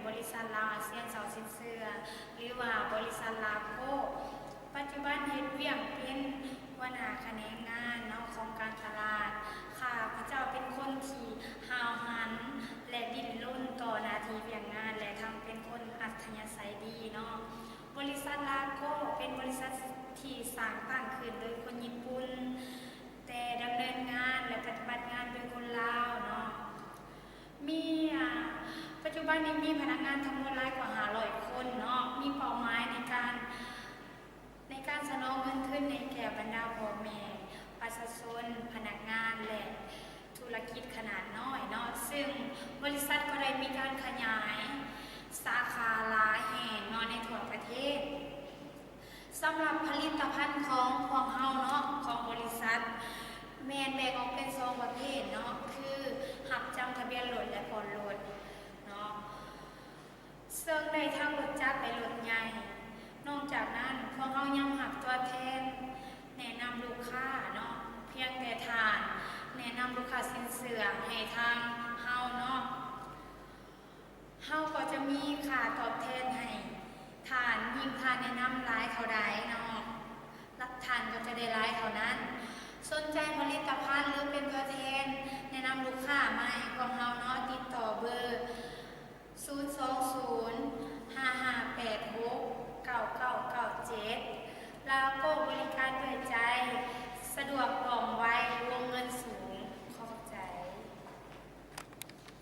ບໍລິສັດລາວອາຊຽນເຊົາຊິນເຊື່ອ ຫຼືວ່າບໍລິສັດລາໂກ້ ປັດຈຸບັນເຮັດວຽກເປັນຫົວໜ້າຂະແໜງງານເນາະ ຂອງການຕະຫຼາດ. ຂ້າພະເຈົ້າເປັນຄົນທີ່ຫ້າວຫັນ ແລະ ດີ້ນລົນຕໍ່ໜ້າທີ່ວຽກງານ ແລະ ທັງເປັນຄົນອັດທະຍາໄສດີເນາະ. ບໍລິສັດລາໂກ້ເປັນບໍລິສັດທີ່ສ້າງຕັ້ງຂຶ້ນໂດຍຄົນຍີ່ປຸ່ນ ແຕ່ດຳເນີນງານ ແລະ ປະຕິບັດງານໂດຍຄົນລາວເນາະ. ມີ ອາ ປັດຈຸບັນນີ້ມີພະນັກງານທັງໝົດຫຼາຍກວ່າຫ້າຮ້ອຍຄົນເນາະ. ມີເປົ້າໝາຍໃນການ ໃນການສະໜອງເງິນທຶນໃຫ້ແກ່ບັນດາພໍ່ແມ່ປະຊາຊົນ, ພະນັກງານ ແລະ ທຸລະກິດຂະໜາດນ້ອຍເນາະ, ຊຶ່ງບໍລິສັດກໍໄດ້ມີການຂະຫຍາຍສາຂາຫຼາຍແຫ່ງເນາະ ໃນທົ່ວປະເທດ. ສຳລັບຜະລິດຕະພັນຂອງພວກເຮົາເນາະ ຂອງບໍລິສັດ ແມ່ນແບ່ງອອກເປັນສອງປະເພດເນາະ ຄືຮັບຈຳທະບຽນລົດ ແລະ ຜ່ອນລົດເນາະ. ເຊິ່ງໄດ້ທັງລົດຈັກ ແລະ ລົດໃຫຍ່. ນອກຈາກນັ້ນ ພວກເຮົາຍັງຮັບຕົວແທນແນະນຳລູກຄ້າເນາະ, ພຽງແຕ່ທ່ານແນະນຳລູກຄ້າສິນເຊື່ອໃຫ້ທາງເຮົາເນາະ, ເຮົາກໍຈະມີຄ່າຕອບແທນໃຫ້ທ່ານ, ຍິ່ງທ່ານແນະນຳຫຼາຍເທົ່າໃດເນາະ, ທ່ານກໍຈະໄດ້ຫຼາຍເທົ່ານັ້ນ. ສົນໃຈຜະລິດຕະພັນ ຫຼື ເປັນຕົວແທນແນະນຳລູກຄ້າມາໃຫ້ພວກເຮົາເນາະ, ຕິດຕໍ່ເບີ ສູນສອງ